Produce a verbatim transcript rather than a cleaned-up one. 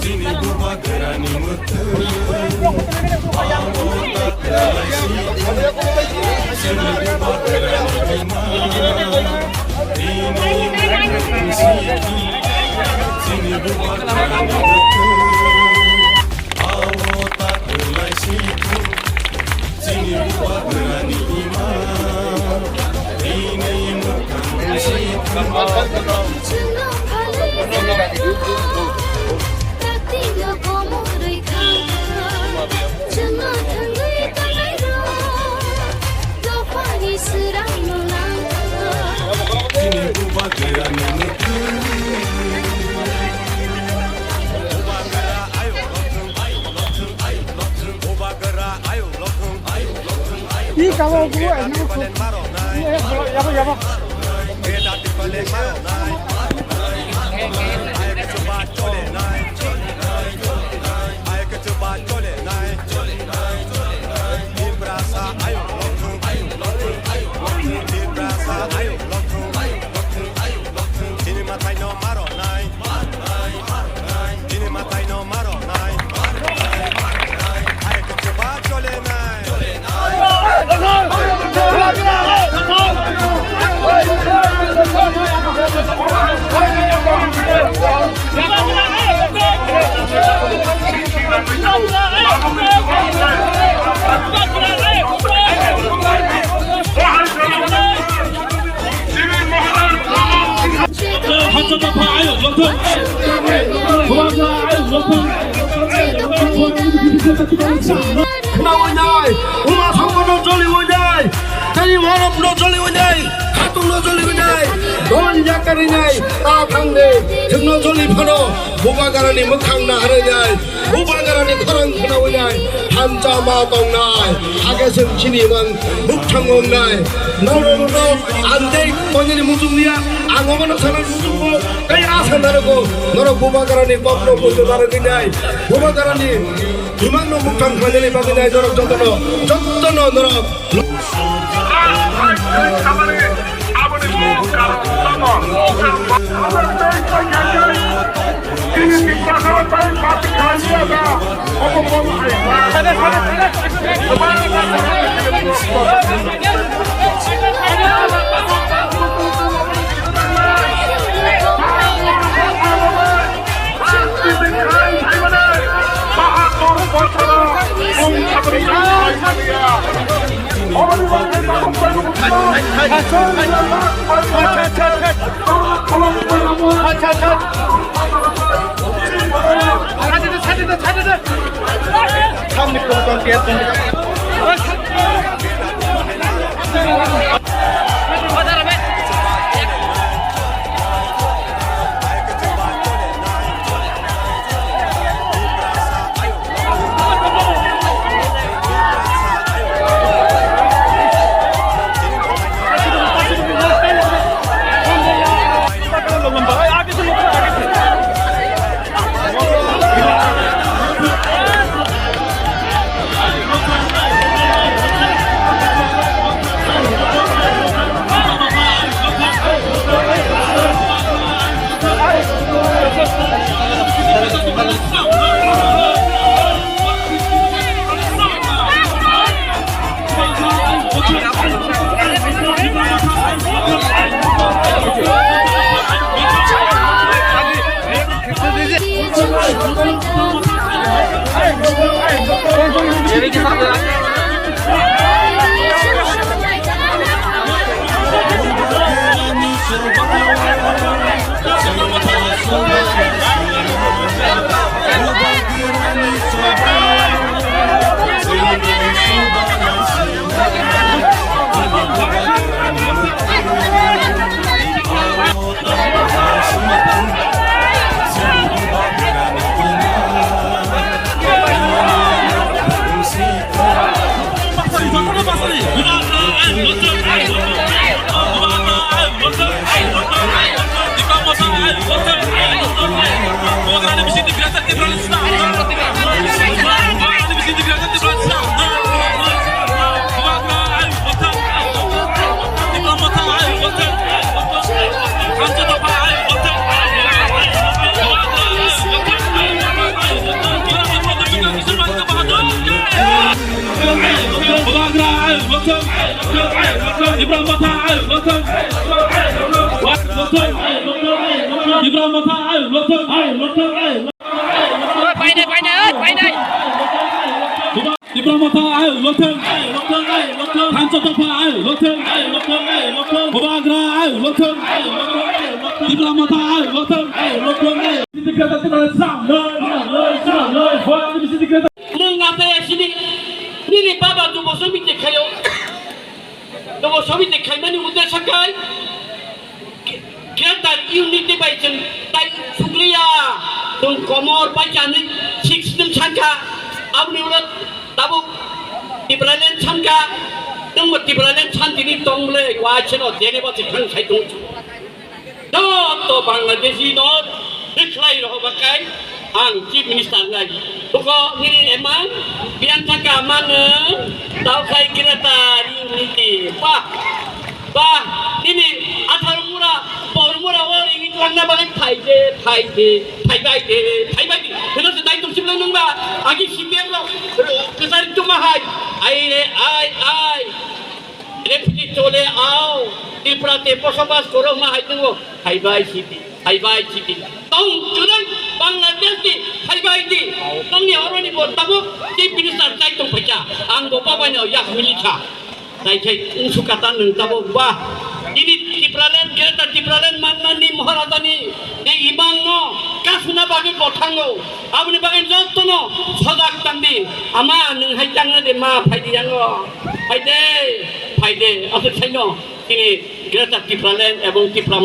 Chini bubagrani mwkhwtwng, abo takhwlaisi. Chini bubagrani bima, bini mwkhwtwng siki. Chini bubagrani mwkhwtwng, abo takhwlaisi. Chini bubagrani ima, bini mwkhwtwng siki. Chini bubagrani mwkhwtwng. Ih, kamu aku, eh, ini aku. Ini, eh, yabo, yabo. Chini mathai no maro nai. Chini mathai no maro nai. Ai kuchuba chole nai. Khnawi nai, uma thangma no joliwi nai, tei warok no joliwi nai, khatung no joliwi nai, don yakari nai, ta thang de, thwng no joli phano, bubagrani mwkhang naharwi nai. Bubagrani khorang khnawi nai, thansa ma tongnai, hakhe chwng chini mang bukthang wngnai. Norok no ang tei koinani muchung liya, ang obono sana muchungo, tei a sana rwgo, norok bubagrani kokno bujo narwgwi nai, bubagrani bimang no bukthang khlainani bagwi nai, norok jotono, jotono norok. Lothung, Tipra Motha, ai, lothung, lothung, Tipra Motha, ai, lothung, ai, lothung, ai, lothung. Oi, painai, painai, oi, painai. Tipra Motha, ai, lothung, ai, lothung, ai, lothung. Thansa Dopha, ai, lothung, ai, lothung, ai, lothung. Bubagra, ai, lothung, ai, lothung, ai, lothung. Tipra Motha, ai, lothung, ai, lothung, ai. Nwng natai asini, nini baba duboso meeting khayo. Duboso meeting khaimani uddesho khe Greater Unity bai chwng tai sukliya, chwng komor bai chani sixteen sankha, aboni ulo tabuk Tipraland sankha, nwngbo Tipraland santini tong bwle, waisano jeneba se thang sai tong. Joto Bangladeshi no bwkhlai rohor bakai ang Chief Minister nai. Buko nini emang biang thaka mano tau khai kira tari niti. Bah, bah, nini athar mura, bor mura o ringi langna bagwi phaide, phaide, phaibai de, phaibai de. Hino se dai tum simla nungba, agi C P M rok, kesari tuma hai. Ai re, ai, ai. Refugee chole ao, Tripura te bosobas koro ma hai tongo, haibai sidi, haibai sidi. Tong chunai Bangladesh ni haibai di, tongni horoni bo tabuk Chief Minister chai tong phaikha, ang bo babai no yak milikha. Tai khai ungsu kata nung tabuk ba. Ini Tipraland, Greater Tipraland mannani Maharajani, ni imang no kasuna bagwi bo thango. Aboni bagwi jotono sojak tangdi. Ama nwng hai tangna de ma phaidi yango. Phaide, phaide. Aswk saino chini Greater Tipraland ebong Tipra